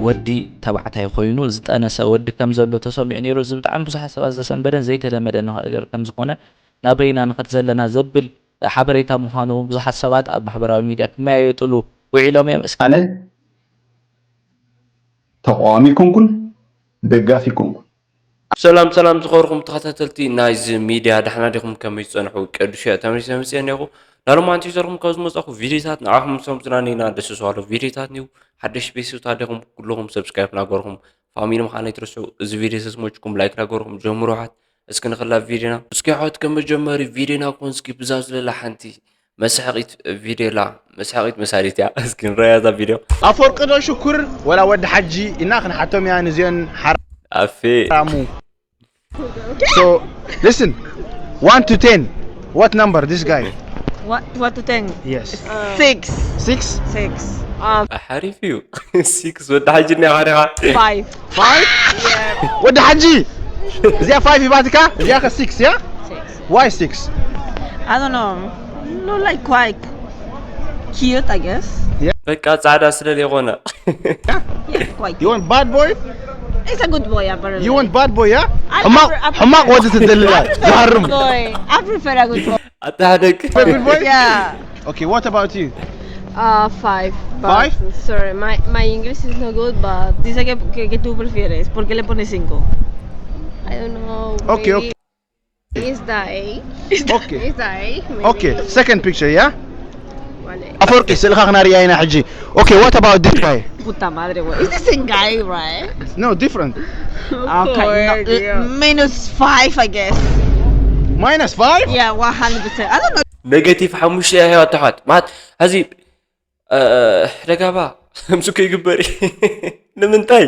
ወዲ ተባዕታይ ኮይኑ ዝጠነሰ ወዲ ከም ዘሎ ተሰሚዑ ነይሩ። እዚ ብጣዕሚ ብዙሓት ሰባት ዘሰንበደን ዘይተለመደ ነገር ከም ዝኾነ ናበይና ንኸድ ዘለና ዘብል ሓበሬታ ምዃኑ ብዙሓት ሰባት ኣብ ማሕበራዊ ሚድያ ክመያየጥሉ ውዒሎም እዮም። እስኪ ኣነ ተቃዋሚ ይኩንኩን ደጋፊ ይኩንኩን ሰላም ሰላም ዝኸበርኩም ተኸታተልቲ ናይዚ ሚድያ ዳሕና ዲኹም ከመይ ዝፀንሑ ቀዱሽ ተመሊሰ መፅአ እኒኹ ናሎማዓንቲ ይዘርኩም ካብ ዝመፃኹ ቪዲዮታት ንዓኹም ሰምፅና ኒና ደስ ዝዋሉ ቪዲዮታት ኒው ሓደሽ ቤተሰብታት ዲኹም ኩልኹም ሰብስክራይብ ናገርኩም ፋሚሊ ምዃን ኣይትረስዑ እዚ ቪዲዮ ተዝመችኩም ላይክ ናገርኩም ጀምሩ ሓት እስኪ ንኽላ ቪዲዮና እስኪ ሓት ከም መጀመሪ ቪዲዮና ኮን እስኪ ብዛ ዝለላ ሓንቲ መስሓቂት ቪድዮ ላ መስሓቂት መሳሊት እያ እስኪ ንረያ እዛ ቪድዮ ኣፈወርቂ ዶ ሽኩር ወላ ወዲ ሓጂ ኢና ክንሓቶም እያ ንዚኦን ሓራሙ ኣፌ So listen, one to ten, what number this guy? What what to ten? Yes. Six. Six? Six. ሓሪፍ እዩ ሲክስ ወዲ ሓጂ እና ኻሪኻ Five. Five? ወዲ ሓጂ እዚኣ ፋይቭ ይባትካ እዚኣ ከ ሲክስ እያ? Why six? I don't know. Look like quite cute, I guess. በቃ ጻዕዳ ስለሌኾነ Yeah, quite. You want bad boy? He's a good boy, apparently. You want bad boy, yeah? I- ሕማቕ I- I- ሕማቕ ወዲ ትደሊ እያ ዝሃርም Boy. I prefer a good boy. ኣታሕደግ Good boy? Yeah. Okay, what about you? Uh, five. But Five? Sorry, my, my English is not good, but Dice que, que, que tú prefieres. ¿Por qué le pones cinco? I don't know. Okay, Maybe okay. Is that A? Okay. Is that A? Maybe. Okay, second picture, yeah? One A. ኣፈወርቂ ስእልኻ ክናርያ ኢና ሕጂ። Okay, what about this guy? Puta madre, güey. Este es en guy, right? No, different. Okay, no, minus five, I guess. Minus five? Yeah, one hundred percent. I don't know. ኔጌቲቭ ሓሙሽተ እያ ህይወት ተሓት ማለት ሀዚ ሕደጋባ ምሱ ከይግበር ንምንታይ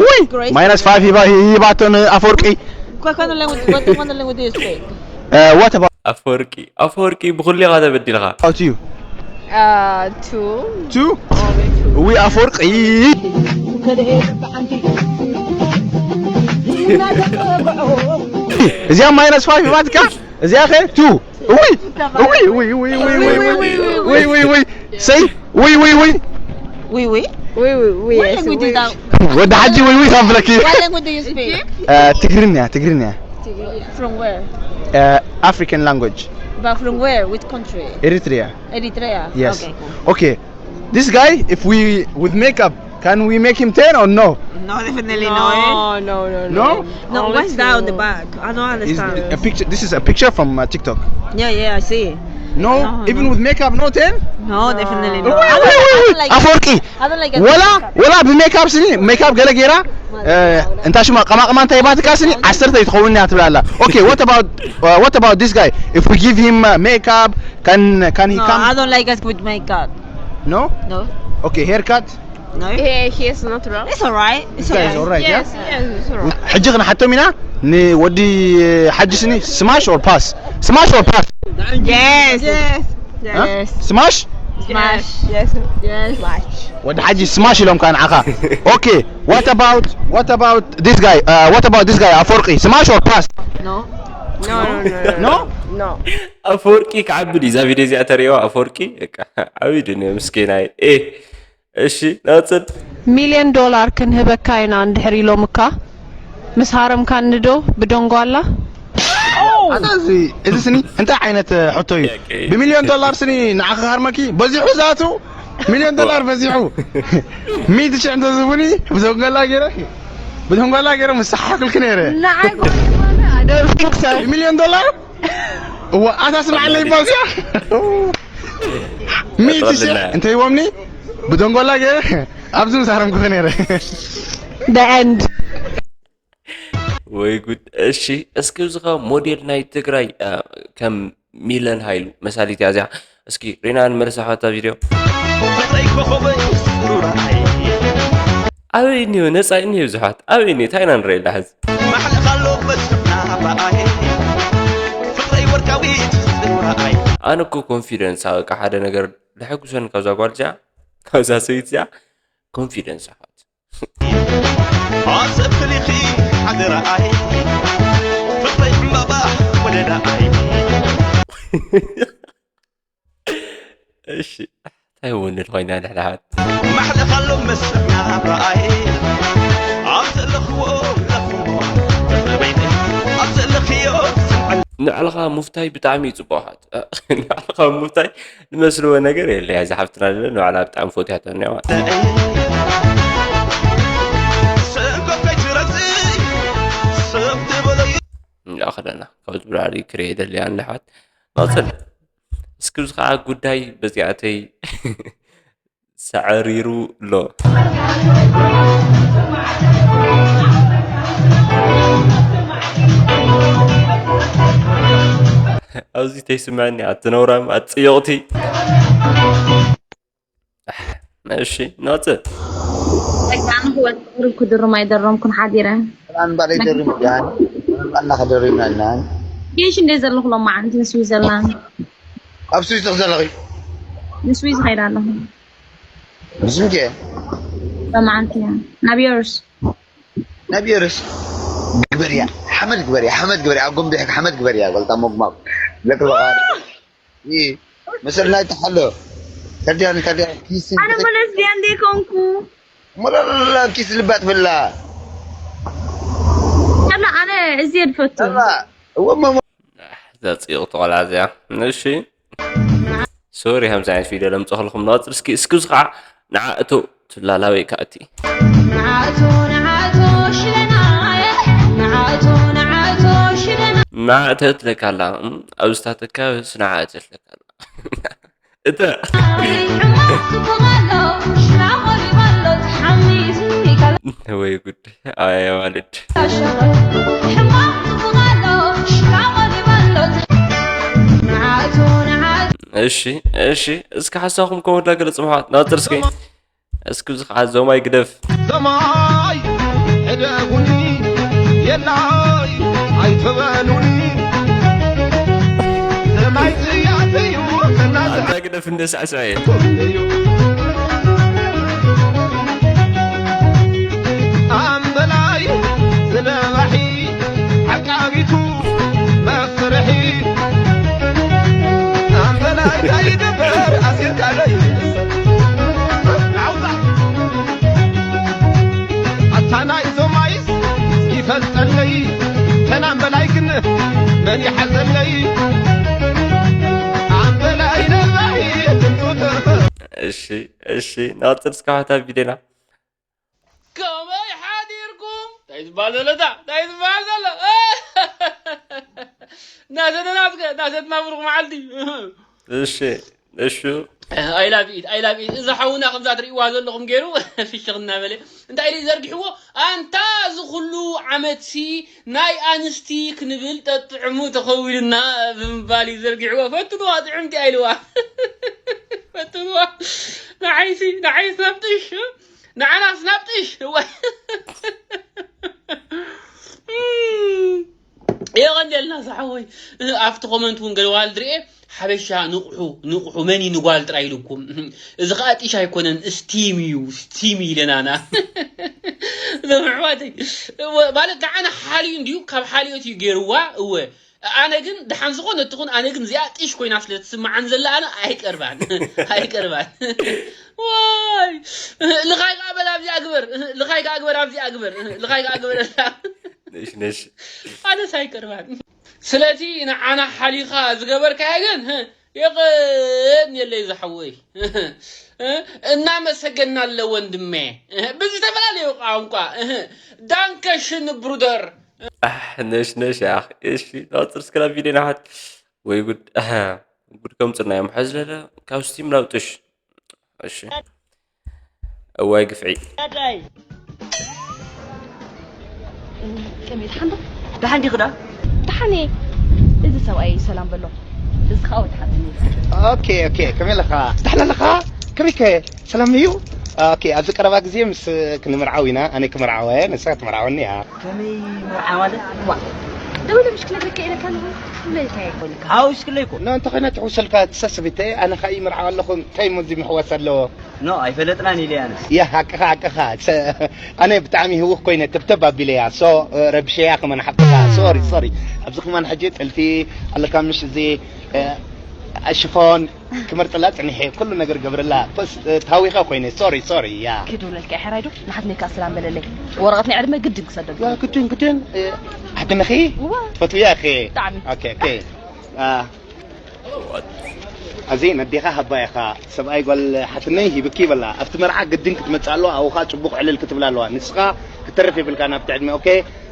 ውይ ማይነስ ፋይቭ ሂባቶ ንኣፈወርቂ Cu- ¿Cuándo le, cuándo, cuándo le gusta usted? ዋት ኣባውት ኣፈወርቂ ኣፈወርቂ ብኩሉ ኢኻ ተበዲልኻ ዩ Uh, two. ቱ Only two. ውይ ኣፈወርቂ እዚኣ ማይነስ ፋይቭ ሂባትካ እዚኣ ኸ ቱ ውይ ውይ ውይ ውይ ውይ ውይ ውይ ውይ ውይ ውይ ሰይ ውይ ውይ ውይ Oui, oui. Oui, oui, oui. What Yes, language oui. is that? ወዲ ሓጂ ውይ ውይ ካብ ብለኪ What language do you speak? ትግርኛ ትግርኛ From where? African language But from where? Which country? Eritrea Eritrea. Yes. Okay, cool. Okay. This guy, if we with makeup, can we make him ten or no? No, definitely no. Eh? No, no, no, No? no. No, Only what's that on the two. Back? I don't Is understand. a picture. This is a picture from uh, TikTok. Yeah, yeah, I see. No, No, even no. With makeup, no ten. No, definitely no. Wait, I wait, don't, I wait, don't wait. like. Aforki. I don't like. ولا ولا بميك اب سني ميك اب قال غيرا انت شو قما قما انت يباتك سني عشرة يتخوني هتبلا لا okay what about uh, what about this guy if we give him uh, makeup can can he No, come I don't like guys with makeup. No No. Okay haircut No. He, he is natural. It's alright. It's This guy is alright. alright yeah Yes, yes, it's alright. ሕጂ ክንሓቶም ኢና ንወዲ ሓጂ ስኒ smash or pass smash or pass Yes. Yes. Huh? Yes. Smash Smash. Yes. Yes. Smash. ወዲ ሓጂ smash ኢሎም ከዓ ንዓኻ okay what about what about this guy uh, what about this guy ኣፈወርቂ smash or pass No. No, no, no, No? No. ኣፈወርቂ ክዓቢ ድዩ እዛ ቪድዮ እዚኣ ተሪእዋ ኣፈወርቂ በቃ ዓብዩ ድዩ ምስኪናይ ኤ እሺ ናፅል ሚልዮን ዶላር ክንህበካ ኢና እንድሕር ኢሎምካ ምስ ሃረምካኒ ዶ ብደንጓላ? ኣታ እዚ እዚ ስኒ እንታይ ዓይነት ሕቶ እዩ ብሚልዮን ዶላር ስኒ ንዓኺ ክሃርመኪ በዚሑ ዛቱ ሚልዮን ዶላር በዚሑ ሚእቲ ሽሕ እንተዝቡኒ ብደንጓላ ገይረ ብደንጓላ ገይረ ምሳሓክልኪ ነይረ ንዓይ ጓል ዝኾነ I don't think so. ሚልዮን ዶላር እዋ ኣታ ስምዓለይ ባዝያ ሚእቲ ሽሕ እንተሂቦምኒ ብደንጓላ ገይረ ኣብዚ ምስ ሃረምኩኺ ነይረ The end. ወይ ጉድ እሺ እስኪ እዚ ኸ ሞዴል ናይ ትግራይ አ፣ ከም ሚለን ሃይሉ መሳሊት እያ እዚኣ እስኪ ሪና ንመለሳ ሓታ ቪድዮ ኣበይ እኒዮ ነፃ እኒዮ ብዙሓት ኣበይ እኒዮ እንታይ ኢና ንረኤላ ሕዚ ኣነ እኮ ኮንፊደንስ በቃ ሓደ ነገር ደሐጉሰኒ ካብዛ ጓል እዚኣ ካብዛ ሰበይት እዚኣ ኮንፊደንስ ኣሕዋት ኣሰብክሊኺ ሓደራኣይ ፍቕረይ ዕምባባ ወለዳኣይ እሺ እንታይ እውን ኮይና ንሕና ኣሕዋት። ማሕለኻሎም መስርና ብኣይ ኣብ ዘለኽዎ ለኽሞ ኣብ ዘለኽዮ ንዕልኻ ሙፍታይ ብጣዕሚ እዩ ጽቡቕ ኣሕዋት። ንዕልኻ ሙፍታይ ንመስልዎ ነገር የለ። እዛ ሓፍትና ደለ ንባዕላ ብጣዕሚ ፈትያቶ እኒኣ። ሰንኮፍ ከይትረግጽ ሰብ ዝበሎ እዩ። እንዳ ከለና ካብ ዝብላሉ ክሬ ደልያ እንዳ ኣሕዋት። መቕጽል። እስኪ እዚ ኸዓ ጉዳይ በዚኣተይ ሰዕሪሩ ኣሎ። ኣብዚ ተይስምዐኒ ኣቲ ነውራም ኣቲ ጽዮቕቲ። ኣሕ፣ እሺ፣ ናጽ። ጸጋ ንኽወጽእ ቁሩብ ክድርም ኣይደረምኩን ሓዲረ። ኣን ባለይ ደሪም ያን ኣና ከደሪም ናናን ጌሽ እንደ ዘለኹ ሎማዓንቲ ንስዊዘርላንድ። ኣብ ስዊዝ ዘለኺ? ንስዊዝ ኸይዳ ኣለኹ። ብስምኪ? ሎማዓንቲ እያ። ናብ ዮርስ። ናብ ዮርስ? ግበርያ፣ ሓመድ ግበርያ፣ ሓመድ ግበርያ፣ ኣብ ጎምቢሕ ሓመድ ግበርያ፣ ገልታ ሞግማግ። ለቅልቃ። ይ፣ መሰል ናይ ተሓሎ። ከርዲያን፣ ከርዲያን፣ ኪስ ኣነ እንተ-፣ መለስ ዲያ እንደ ኮንኩ። ሞላላ፣ ኪስ ልባ ትብላ። ኣላ፣ ኣነ እዚ የድፈቱ። ኣላ፣ እወ፣ መ-፣ መ-፣ ኣሕ፣ እዛ ጽዮቕ ተቖልዓ እዚኣ። እሺ። ሶሪ፣ ከምዚ ዓይነት ቪድዮ ለምጽእልኩም ነቐጽል። እስኪ፣ እስኪ እዚ ኸዓ ንዓ እቶ ትላላበይ ከኣ እቲ። ንዓቶ፣ ንዓቶ ሽለናየ፣ ንዓቶ፣ ንዓቶ ሽለና። ንዓ እተትለካ ኣላ፣ እም፣ ኣብ ስታተካ ስንዓ እተትለካ ኣላ። እተ። ሕማቕ ትኩማሎ፣ ሽራ ቆሪባሎ፣ ተሓሚሱ ይካል። ወይ ጉድ፣ ኣየ ማለት። ታሸኸ፣ ሕማቕ ትኩማሎ፣ ሽራ ቆሪባሎ፣ ንዓቶ፣ ንዓቶ። እሺ፣ እሺ፣ እስኪ ሓሳብኩም ኮመንት ላይ ግለጽ፣ ምሓት፣ ናጽር እስኪ። እስኪ እዚ ኸዓ ዞማይ ግደፍ። ዞማይ ሕደጉኒ፣ የናይ ኣይትበሉኒ። ዞማይ ጽያፍ እዩ፣ ከናዘ ኣታ ግደፍ እንደ ሳዕሳዕ እየ። እዩ። ኣምበላይ ዝለባሒ ዓቃቢቱ መስርሒ ኣምበላይ እንታይ ይግበር ኣሲርካ ደይ ናውዛ ኣታ ናይ ዞማይስ ይፈልጠለይ ተን ኣምበላይ ግን መን ይሓዘለይ ኣምበላይ ለባሒ ትምጡት እሺ እሺ ናውፅር እስካሕታ ቪዴና ከመይ ሓዲርኩም? እንታይ ዝበሃል ዘሎ እታ? እንታይ ዝበሃል ዘሎ? እናሰተናትከ እናሰትና ብሩኽ መዓልቲ። እሺ፣ እሺ። I love it, I love it። እዚ ሓውና ከምዛ ትርእይዋ ዘለኹም ገይሩ ፍሽኽ እናበለ እንታይ ኢሉ ዘርጊሕዎ? ኣንታ እዚ ኩሉ ዓመትሲ ናይ ኣንስቲ ክንብል ጠጥዕሙ ተኸዊሉና ብምባል እዩ ዘርጊሕዎ። ፈትንዋ ጥዕምቲ ኢልዋ። ፈትንዋ። ንዓይሲ፣ ንዓይስ ናብ ጥሽ። ንዓናስ ናብ ጥሽ። እዋይ። የቐንየልና ዝሓወይ። ኣብቲ ኮመንት እውን ገለ ዋል ድርኤ ሓበሻ ንቕሑ፣ ንቕሑ፣ መን እዩ ንጓል ጥራይ ኢልኩም። እዚ ኸኣ ጢሽ ኣይኮነን፣ ስቲም እዩ፣ ስቲም እዩ ኢለናና። እዞም ኣሕዋተይ፣ እወ፣ ማለት ንዓና ሓልዩ እንድዩ፣ ካብ ሓልዮት እዩ ገይርዋ፣ እወ። ኣነ ግን ደሓን ዝኾነ ትኹን፣ ኣነ ግን እዚኣ ጢሽ ኮይና ስለ ትስምዓን ዘላ ኣነ ኣይቀርባን፣ ኣይቀርባን። ዋይ! ልኻይ ከኣ በል ኣብዚኣ ግበር፣ ልኻይ ከኣ ግበር ኣብዚኣ ግበር፣ ልኻይ ከኣ ግበር ኣላ። ነሽ፣ ነሽ። ኣነስ ኣይቀርባን። ስለቲ ንዓና ሓሊኻ ዝገበርካያ ግን፣ የቐንየለይ ዝሓወይ። እናመሰገና ኣሎ ወንድሜ። ብዝተፈላለዩ ቋንቋ። ዳንከሽን ብሩደር። ኣሕ፣ ነሽ፣ ነሽ፣ ኣኽ፣ እሺ፣ ናውፅር እስከ ናብ ቪድዮ ናሓት። ወይ ጉድ፣ ኣህ፣ ጉድ ከምፅና እዮም። ሓዚ ለለ ካብ ስቲም ናውጥሽ። እሺ። እዋይ ግፍዒ። ከመይ ደሓን ዶ? ደሓን ዲኺ ዳ? ደሓን እየ። እዚ ሰብኣይ ሰላም በሎ። እዚ ኸኣ ወዲ ሓትኒ እዩ። ኦኬ፣ ኦኬ። ከመይ ኣለኻ? ደሓን ኣለኻ? ከመይ ከ? ሰላም እዩ? ኦኬ፣ ኣብዚ ቀረባ ግዜ ምስ ክንምርዓው ኢና። ኣነ ክምርዓዋ እየ፣ ንሳ ክትምርዓወኒ እያ። ከመይ መርዓ ማለት? ዋ፣ ደዊለ ምሽ ክነግረካ ኢለካ ኣለኹ። ክብለልካ እየ። ሓዊስክለይ እኮ። ኖ፣ እንተኾይነ ትሕውሰልካ ትሰስብ እንተ፣ ኣነ ኸኣ ይምርዓው ኣለኹ። እንታይ እሞ እዚ ምሕዋስ ኣለዎ? ኖ፣ ኣይፈለጥናን ኢለ ኣነስ። ያ፣ ሓቅኻ፣ ሓቅኻ። ሰ-፣ ኣነ ብጣዕሚ ህውኽ ኮይነ ተብተብ ኣቢለያ። ሶ፣ ረብሸያ ከማን ሓቅኻ። ሶሪ፣ ሶሪ። ኣብዚ ከማን ሕጂ ጥልፊ ኣለካ ምሽ እዚ፣ እ፣ ሽፎን ክመርጽላ ጽኒሐ፣ ኩሉ ነገር ገብረላ። ፖስ ታዊኸ ኮይነ፣ ሶሪ ሶሪ። ያ ክድውለልካ፣ ሕራይ ዶ ንሓትነይ ከኣ ሰላም በለለይ። ወረቐት ናይ ዕድመ ግድን ክሰደልኩ። ያ ግድን ግድን። ሓትነኺ እዋ። ትፈትውያ ኢኺ። ብጣዕሚ። ኦኬ ኦኬ። ኣዚ ነዴኻ ሃባ ኢኻ። ሰብኣይ ጓል ሓትነይ ሂብኪ በላ። ኣብቲ መርዓ ግድን ክትመጽእ ኣለዋ። ኣብኻ ጽቡቕ ዕልል ክትብላ ኣለዋ። ንስኻ ክትተርፍ የብልካ ናብቲ ዕድመ። ኦኬ፣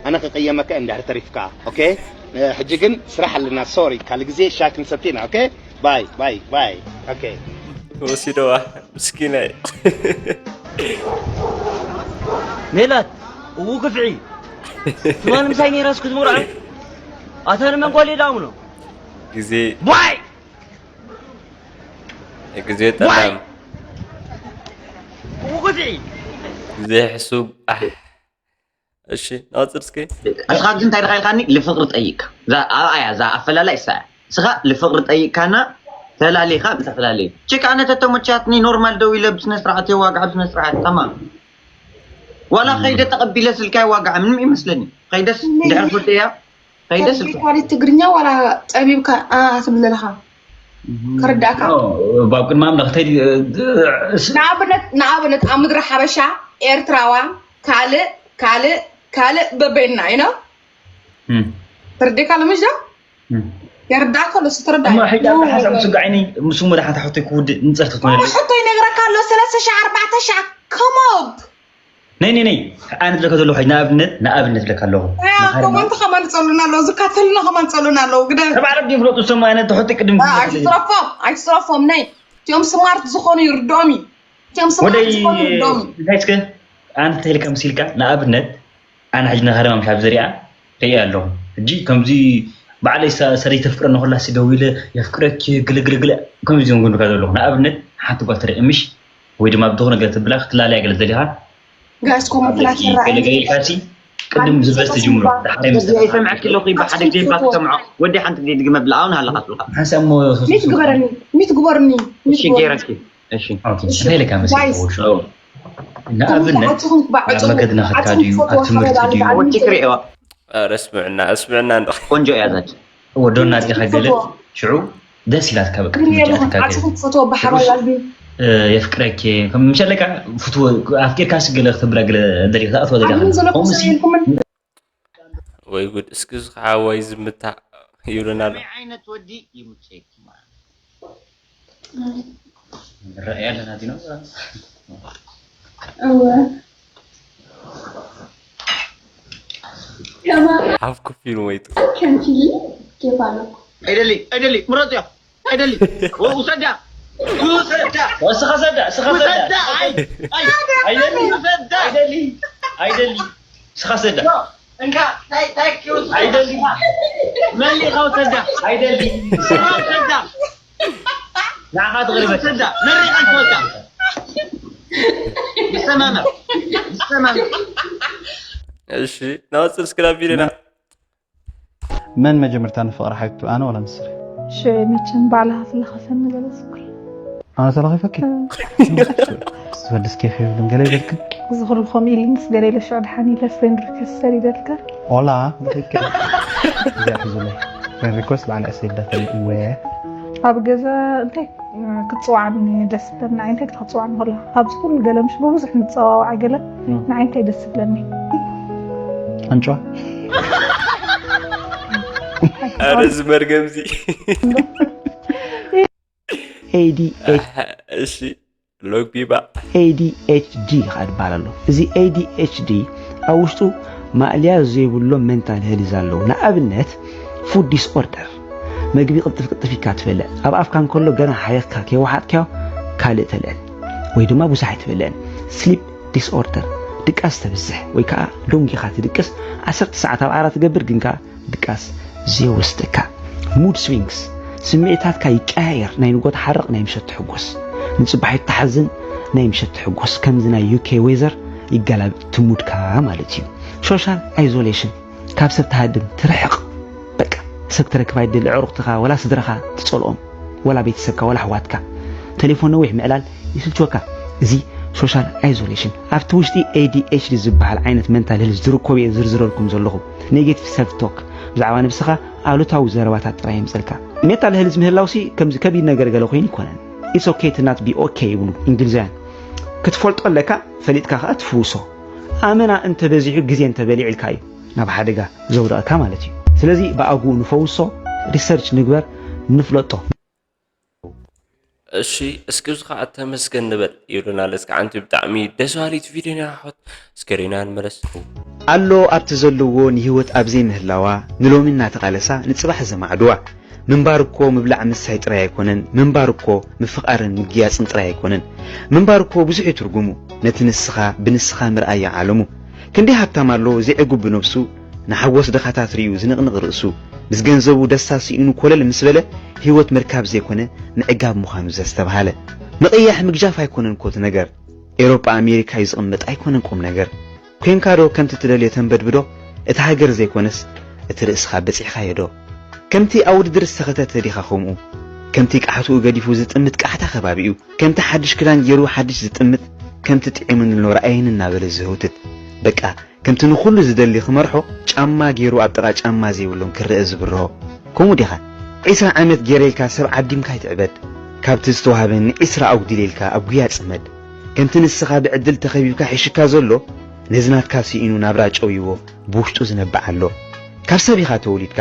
ኣነ ክቕየመካ እንድሕር ተሪፍካ። ኦኬ፣ ሕጂ ግን ስራሕ ኣለና። ሶሪ፣ ካልእ ግዜ ሻይ ክንሰቲ ኢና። ኦኬ፣ ባይ ባይ ባይ። ኦኬ። ወሲደዋ ምስኪናይ። ሜላት እዉ ግፍዒ ትማን ምሳይ ነይራስ ክትምርዖ ኣታ ንመን ጓል የዳምሎ ግዜ ዋይ ግዜ ጠላም እዉ ግፍዒ ግዜ ሕሱብ ኣሕ እሺ ናወፅር እስኪ እስኻ ግን እንታይ ኢልካ ኢልካኒ ልፍቅሪ ጠይቅካ እዛ ኣብኣያ እዛ ኣፈላላይ እሳ እያ እስኻ ልፍቅሪ ጠይቅካና ተላሊኻ ተፈላለዩ ችካ ኣነ ተተመቻትኒ ኖርማል ደው ኢለ ብስነ ስርዓት የዋግዓ ብስነ ስርዓት ተማም ዋላ ከይደ ተቐቢለ ስልካ የዋግዓ ምንም ይመስለኒ ከይደስ ድሕር ፍርድ እያ ከይደስ ስልካ ካልእ ትግርኛ ዋላ ጠቢብካ ኣ ትብል ዘለኻ ክርዳእካ ባብ ቅድሚ ኣምላኽ እንታይ ንኣብነት ንኣብነት ኣብ ምድሪ ሓበሻ ኤርትራዋ ካልእ ካልእ ካልእ በበይና እዩ ነው ትርዴካ ለምሽ ዶ የርዳእካ ሎ ስትረዳ እሞ ሕጂ ኣብታ ሓሳብ ምስጋዒኒ ምስ እሞ ደሓን ታሕቶይ ክውድእ ንፀርት ትኮነ ሕቶ ይነግረካ ኣሎ ሰለስተ ሺ ኣርባዕተ ሺ come up ነይ ነይ ነይ ኣነ ዝለካ ዘለኹ ሕጂ ንኣብነት ንኣብነት ዝለካ ኣለኹ ኮመንት ከማን ጸሉና ኣሎ ዝካተልና ከማን ጸሉና ኣሎ ግደ ተባዕረ ግን ፍለጡ ሰማ ኣነ ትሕቲ ቅድም ኣይትስረፎም ኣይትስረፎም ነይ እቲኦም ስማርት ዝኾኑ ይርድኦም እዩ እቲኦም ስማርት ወደይ ዝኾኑ ይርድኦም እዩ እንታይ እስከ ኣነ እንታይ ኢልካ መሲልካ ንኣብነት ኣነ ሕጂ ናሃረማ ምሽ ኣብ ዘሪኣ ርእየ ኣለኹ ሕጂ ከምዚ ባዕለይ ሰረይ ተፍቅረኒ ከላ ደው ኢለ የፍቅረኪ ግልግልግል ከምዚ እዮም ክንካ ዘለኹ ንኣብነት ሓንቲ ጓል ትርኢ ምሽ ወይ ድማ ብዝኾነ ገለ ትብላ ክትላለያ ገለ ዘሊኻ ጋይስ ኮመንት ላኪ ገለገለ ኢልካሲ ቅድም ዝበስ ትጅምሮ ዳሕራይ ምስ እዚ ኣይሰምዐኪ ኣለኹ ብሓደ ግዜ ባክ ሰምዖ ወዲ ሓንቲ ግዜ ድግመ ብላ ኣሁን ሃለኻ ትብልካ ሓንሳብ እሞ ሚት ግበረኒ ሚት ግበርኒ ሚት እሺ ገይረኪ እሺ ኦኬ እንታይ ኢልካ መሲልካ ወሹ ንኣብነት ኣብ መገድና ከድካ ድዩ ኣብ ትምህርቲ ድዩ ወዲ ክርእዋ ኧረ ስምዕና ስምዕና እንዶ ቆንጆ እያ ዛች ወዶና ዲኻ ገለ ሽዑ ደስ ኢላትካ በቃ ትምጫትካ ገለ ዓጽኹም ትፈትዎ ብሓባር ኣልቢ የፍቅረኪ ከም ምሸለካ ፍትዎ ኣፍቂርካ ስገለ ክትብላ ገለ ደሊኻ ክትኣትዋ ደሊኻ ከምዚ ወይ ጉድ እስኪ እዚ ከዓ ወይ ዝምታ ይብለና ኣሎ ዓይነት ወዲ ይምቸኪ ማለት ንረኣያ ኣለና ዲና እወ ሓፍ ኮፍ ኢሉ ወይጡ ከንቲ ኬፍ ኣለኩ ኣይደሊ ኣይደሊ ምረጥ እያ ኣይደሊ ውሰዳ ውሰዳ እስኻ ሰዳ እስኻ ሰዳ ውሰዳ ኣይ ኣይ ኣይደሊ ውሰዳ ኣይደሊ ኣይደሊ እስኻ ሰዳ እንካ ታይ ታይ ኪውስ ኣይደሊ መሊኻ ውሰዳ ኣይደሊ ውሰዳ ንዓኻ ትቕርበ ውሰዳ መሪኻ ትወጣ ይሰማማዕ ይሰማማዕ እሺ ናወፅር እስክላ ቪድዮና መን መጀመርታ ንፍቕሪ ሓቢብቱ ኣነ ወላ ንስኺ? ሽዑ መቸም ባዕልኻ ተለኸፈኒ በለስ እኮ። ኣነ ተለኺፈኪ? ዝወድስ ኬፍ የብሉን ገለ ይበልክን? እዚ ኩሉ ከምኡ ኢሉንስ ገለ ኢለ ሽዑ ደሓን ኢለ ፍሬንድ ሪኩዌስት ሰዲደልካ። ኦላ ብትክክል እዚኣ ሒዙለይ ፍሬንድ ሪኩዌስት ባዕላ እየ ሰዲዳተኒ እወ። ኣብ ገዛ እንታይ ክትፅዋዕኒ ደስ ዝብለኒ እንታይ ክትፅዋዕኒ ከለካ ካብዚ ኩሉ ገለ ምሽ ብብዙሕ ንፀዋዋዕ ገለ ንዓይ እንታይ ደስ ዝብለኒ ኣንጭዋ ኣረ እዚ መርገም እዚ ADHD እሺ ሎግ ቢባ ADHD ከዓ ዝበሃል ኣሎ። እዚ ADHD ኣብ ውሽጡ ማእለያ ዘይብሎም ሜንታል ሄልዝ ኣለዉ። ንኣብነት ፉድ ዲስኦርደር፣ መግቢ ቅልጥፍ ቅልጥፍ ኢልካ ትበልዕ፣ ኣብ ኣፍካ እንከሎ ገና ሓይኽካ ከይወሓጥካዮ ካልእ ተልዕል ወይ ድማ ብዙሕ ኣይትበልዕን። ስሊፕ ዲስኦርደር፣ ድቃስ ተብዝሕ ወይ ከዓ ሎንግ ኢኻ ትድቅስ፣ ዓሰርተ ሰዓት ኣብ ዓራት ትገብር ግን ከዓ ድቃስ ዘይወስደካ። ሙድ ስዊንግስ፣ ስምዒታትካ ይቀያየር፣ ናይ ንጎት ሓርቕ ናይ ምሸት ትሕጎስ፣ ንጽባሒት ትሓዝን ናይ ምሸት ትሕጎስ፣ ከምዚ ናይ UK ዌዘር ይገላብጥ እቲ ሙድካ ማለት እዩ። ሶሻል ኣይዞሌሽን፣ ካብ ሰብ ትሃድም ትርሕቕ፣ በቃ ሰብ ክተረክብ ኣይትደሊ፣ ኣዕሩኽትኻ ወላ ስድራኻ ትጸልኦም፣ ወላ ቤተሰብካ ወላ ኣሕዋትካ። ተሌፎን ነዊሕ ምዕላል ይስልችወካ። እዚ ሶሻል ኣይዞሌሽን ኣብቲ ውሽጢ ADHD ዝበሃል ዓይነት መንታል ሄልዝ ዝርከቡ እየ ዝዝርዝረልኩም ዘለኹ። ኔጌቲቭ ሰልፍ ቶክ፣ ብዛዕባ ነብስኻ ኣሉታዊ ዘረባታት ጥራይ የምፀልካ። ሜንታል ሄልዝ ምህላውሲ ከምዚ ከቢድ ነገር ገለ ኮይኑ ኣይኮነን። It's okay to not be okay ይብሉ እንግሊዛውያን። ክትፈልጦ ኣለካ፣ ፈሊጥካ ከኣ ትፍውሶ። ኣመና እንተበዚሑ፣ ግዜ እንተበሊዕልካ እዩ ናብ ሓደጋ ዘውድቐካ ማለት እዩ። ስለዚ ብኣግኡ ንፈውሶ፣ ሪሰርች ንግበር፣ ንፍለጦ። እሺ፣ እስኪ እዚ ከዓ ተመስገን ንበል ይብሉና ኣለስ ከዓ ኣንቲ ብጣዕሚ ደስ በሃሊት ቪድዮ ነይራ ኣሕዋት። እስኪ ሪና ንመለስ። ኣሎ ኣብቲ ዘለዎ ንህይወት ኣብ ዘይምህላዋ ንሎሚ እናተቓለሳ ንፅባሕ ዘማዕድዋ። ምንባር እኮ ምብላዕ ምስታይ ጥራይ ኣይኮነን። ምንባር እኮ ምፍቓርን ምግያፅን ጥራይ ኣይኮነን። ምንባር እኮ ብዙሕ እዩ ትርጉሙ። ነቲ ንስኻ ብንስኻ ምርኣይ እዩ ዓለሙ። ክንደይ ሃብታም ኣሎ ዘይዕጉብ ብነብሱ፣ ንሓጎስ ድኻታት ርእዩ ዝንቕንቕ ርእሱ። ምስ ገንዘቡ ደስታ ስኢኑ ኮለል ምስ በለ ህይወት ምርካብ ዘይኮነ ምዕጋብ ምዃኑ ዘስተብሃለ። ምቕያሕ ምግጃፍ ኣይኮነን ኮቲ ነገር። ኤውሮጳ ኣሜሪካ እዩ ዝቕመጥ ኣይኮነን ቁም ነገር። ኮንካ ዶ ከምቲ ትደልዮ ተንበድብዶ? እቲ ሃገር ዘይኮነስ እቲ ርእስኻ በጺሕኻዮ ዶ? ከምቲ ኣብ ውድድር ዝተኸተተ ዲኻ ከምኡ? ከምቲ ቃሕትኡ ገዲፉ ዝጥምት ቃሕታ ከባቢኡ፣ ከምቲ ሓድሽ ክዳን ገይሩ ሓድሽ ዝጥምት፣ ከምቲ ጥዒሙኒ ኣሎ ረኣየኒ እናበለ ዝህውትት። በቃ ከምቲ ንኹሉ ዝደሊ ክመርሖ ጫማ ገይሩ ኣብ ጥቓ ጫማ ዘይብሎም ክረአ ዝብርሆ። ከምኡ ዲኻ? ዒስራ ዓመት ገይረ ኢልካ ሰብ ዓዲምካ ኣይትዕበድ። ካብቲ ዝተዋህበኒ ዒስራ ኣጉዲለ ኢልካ ኣብ ጉያ ጽመድ። ከምቲ ንስኻ ብዕድል ተኸቢብካ ሒሽካ ዘሎ፣ ነዚ ናትካ ስኢኑ ናብራ ጨውይዎ ብውሽጡ ዝነብዕ ኣሎ። ካብ ሰብ ኢኻ ተወሊድካ፣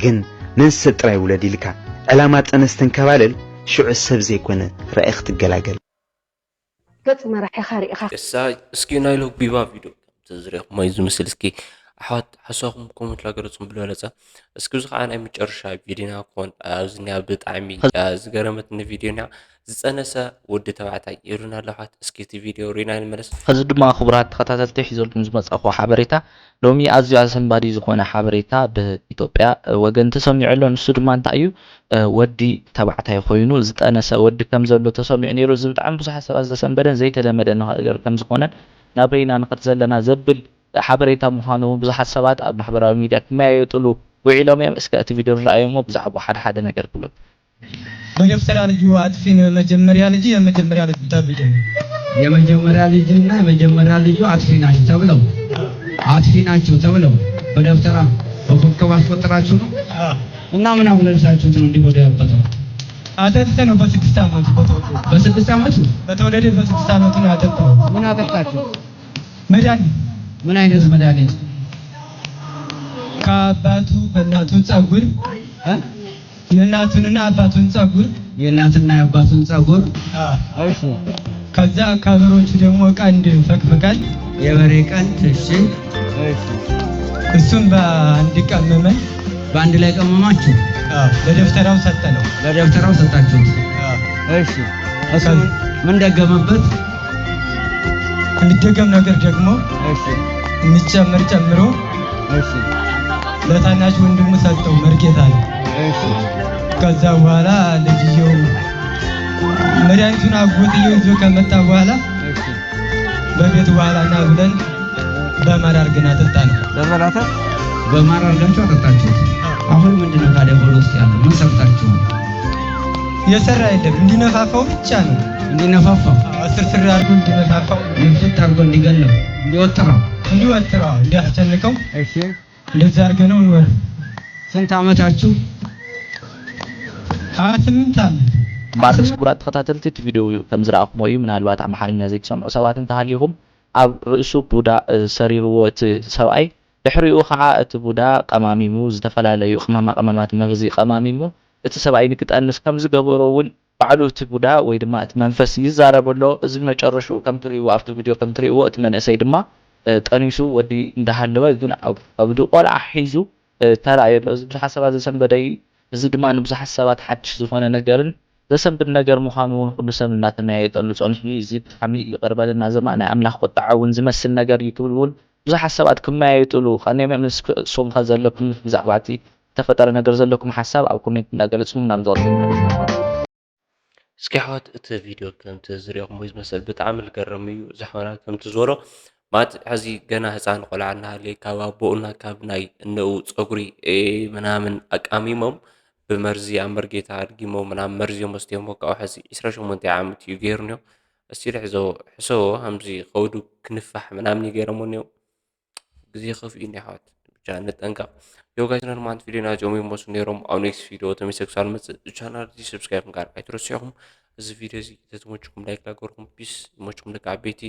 ግን መን ሰብ ጥራይ ውለድ ኢልካ ዕላማ ጠነስ ተንከባለል፣ ሽዑ ሰብ ዘይኮነ ራኢ ክትገላገል። ገጽ መራሒኻ ርኢኻ። እሳ እስኪ ናይ ሎቢባ ቪድዮ ከምቲ ዝሪእኹሞ እዩ ዝመስል። እስኪ ኣሕዋት ሓሳኹም ኮመንት ላገለጹም ብልበለጸ። እስኪ እዚ ከዓ ናይ መጨረሻ ቪድዮና ክኾን ኣብዚ ኒያ ብጣዕሚ ዝገረመትኒ ቪድዮና ዝፀነሰ ወዲ ተባዕታይ ይብሉና ኣለዉ ኣሕዋት። እስኪ እቲ ቪድዮ ሪና ንመለስ። ከዚ ድማ ክቡራት ተኸታተልቲ ሒዘልኩም ዝመጻኹ ሓበሬታ ሎሚ ኣዝዩ ኣሰንባዲ ዝኾነ ሓበሬታ ብኢትዮጵያ ወገን ተሰሚዑ ኣሎ። ንሱ ድማ እንታይ እዩ? ወዲ ተባዕታይ ኮይኑ ዝጠነሰ ወዲ ከም ዘሎ ተሰሚዑ ነይሩ። እዚ ብጣዕሚ ብዙሓት ሰባት ዘሰንበደን ዘይተለመደ ነገር ከም ዝኾነን ናበይና ንኸድ ዘለና ዘብል ሓበሬታ ምዃኑ እውን ብዙሓት ሰባት ኣብ ማሕበራዊ ሚድያ ክመያየጥሉ ውዒሎም እዮም። እስከ እቲ ቪድዮ ንረኣዮ እሞ ብዛዕባ ሓደ ሓደ ነገር ክብለኩም። በደብተራ ልጁ አጥፊ ነው የመጀመሪያ ልጁ የመጀመሪያ ልጁ ተብሎ የመጀመሪያ ልጅና የመጀመሪያ ልጁ አጥፊ ናቸው ተብለው አጥፊ ናቸው ተብለው በደብተራ በኮከብ አስቆጥራችሁ ነው እና ምን አሁለልሳችሁ ነው እንዲህ ወደ ያበጠው አጠጥተ ነው በስድስት ዓመቱ በተወለደ በስድስት ዓመቱ በተወለደ በስድስት ዓመቱ ነው ያጠጣው። ምን አጠጣችሁ? መድኃኒት ምን አይነት መድኃኒት? ከአባቱ በእናቱ ጸጉር እ? የእናቱንና አባቱን ጸጉር የእናትና የአባቱን ጸጉር አ፣ እሺ፣ ከዛ ከበሮቹ ደግሞ ቀንድ ፈቅፍቀን የበሬ ቀንድ እሺ፣ እሺ፣ እሱም በአንድ ቀመመን በአንድ ላይ ቀመማችሁ አ፣ ለደብተራው ሰጠነው። ለደብተራው ሰጣችሁት። አ፣ እሺ፣ እሱ ምን- ምን ደገመበት? የሚደገም ነገር ደግሞ እሺ፣ የሚጨምር ጨምሮ እሺ፣ ለታናሽ ወንድሙ ሰጠው። መርጌታ ነው። እሺ፣ ከዛ በኋላ ልጅየው መድኃኒቱን አጎትየው ይዞ ከመጣ በኋላ እሺ። በቤት በኋላ ና ብለን በማር አድርገን አጠጣ ነው። በበላተ በማር አድርጋችሁ አጠጣችሁት። አሁን ምንድን ነው ታዲያ ሆድ ውስጥ ያለው? ምን ሰርታችሁ ነው? የሰራ የለም እንዲነፋፋው ብቻ ነው። እንዲነፋፋው አስር ስር አድርጎ እንዲነፋፋው ንፍት አድርጎ እንዲገለው እንዲወጥረው እንዲወጥረው እንዲያስጨንቀው እሺ፣ እንደዛ አድርገ ነው ይወር ስንት ዓመታችሁ? ሀያ ስምንት ዓመት ማርስ ክቡራት ተኸታተልቲ እቲ ቪድዮ ከም ዝረኣኹሞ እዩ። ምናልባት ኣምሓርኛ ዘይትሰምዑ ሰባት እንተሃሊኹም ኣብ ርእሱ ቡዳ እ፣ ሰሪርዎ እቲ ሰብኣይ። ድሕሪኡ ከዓ እቲ ቡዳ ቀማሚሙ ዝተፈላለዩ ቅመማ ቅመማት መርዚ ቀማሚሙ እቲ ሰብኣይ ንክጠንስ ከም ዝገበሮ እውን ባዕሉ እቲ ቡዳ ወይ ድማ እቲ መንፈስ ይዛረብ ኣሎ። እዚ መጨረሽኡ ከም ትርእይዎ ኣብቲ ቪድዮ ከም ትርእይዎ እቲ መንእሰይ ድማ እ፣ ጠኒሱ ወዲ እንዳሃለወ ግን ኣብ ከብዱ ቆልዓ ሒዙ እ፣ ተራእየ ኣሎ። እዚ ብዙሓት ሰባት ዘሰንበደ እዩ። እዚ ድማ ንብዙሓት ሰባት ሓድሽ ዝኾነ ነገርን ዘሰንብድ ነገር ምዃኑ እውን ኩሉ ሰብ እናተመያየጠሉ ጸኒሑ እዩ። እዚ ብጣዕሚ ይቕር በለና ዘማ ናይ ኣምላኽ ቁጥዓ እውን ዝመስል ነገር እዩ ክብል እውን ብዙሓት ሰባት ክመያየጥሉ ቀኒዮም እዮም። ንስክ- ንስኹም ከ ዘለኩም ብዛዕባ እቲ ዝተፈጠረ ነገር ዘለኩም ሓሳብ ኣብ ኮሜንት እንዳገለጽኩም ናብ ዝቐጽል እስኪ ኣሕዋት እቲ ቪድዮ ከምቲ ዝሪኦኹም ወይ ዝመስል ብጣዕሚ ዝገርም እዩ። ዝሓወና ከምቲ ዝበሎ ማለት ሕዚ ገና ህፃን ቆልዓ እናሃለየ ካብ ኣቦኡና ካብ ናይ እነኡ ፀጉሪ እ፣ ምናምን ኣቃሚሞም ብመርዚ ኣብ መርጌታ ኣድጊሞም ምናምን መርዚ እዮም ወስድዮሞ። ካብኡ ሕዚ ዒስራ ሸሞንተ ዓመት እዩ ገይሩ ነዮ። እስቲ ልሕዞ ሕሰቦ ከምዚ ከውዱ ክንፋሕ ምናምን እዩ ገይሮሞ ነዮ። ግዜ ከፍኡ እዩ ኣሕዋት። ብቻ ንጠንቀቕ። ዮ ጋይስ፣ ናይ ሎማዓንቲ ቪድዮና እዚኦም ይመስሉ ነይሮም። ኣብ ኔክስት ቪድዮ ተመልሰ ክሳብ ንመፅእ ቻናል እዚ ሰብስክራይብ ምግባር ኣይትረስዑ ኢኹም። እዚ ቪድዮ እዚ ተተመችኩም ላይክ ላገርኩም። ፒስ፣ ይመችኩም ደቂ ዓበይቲ።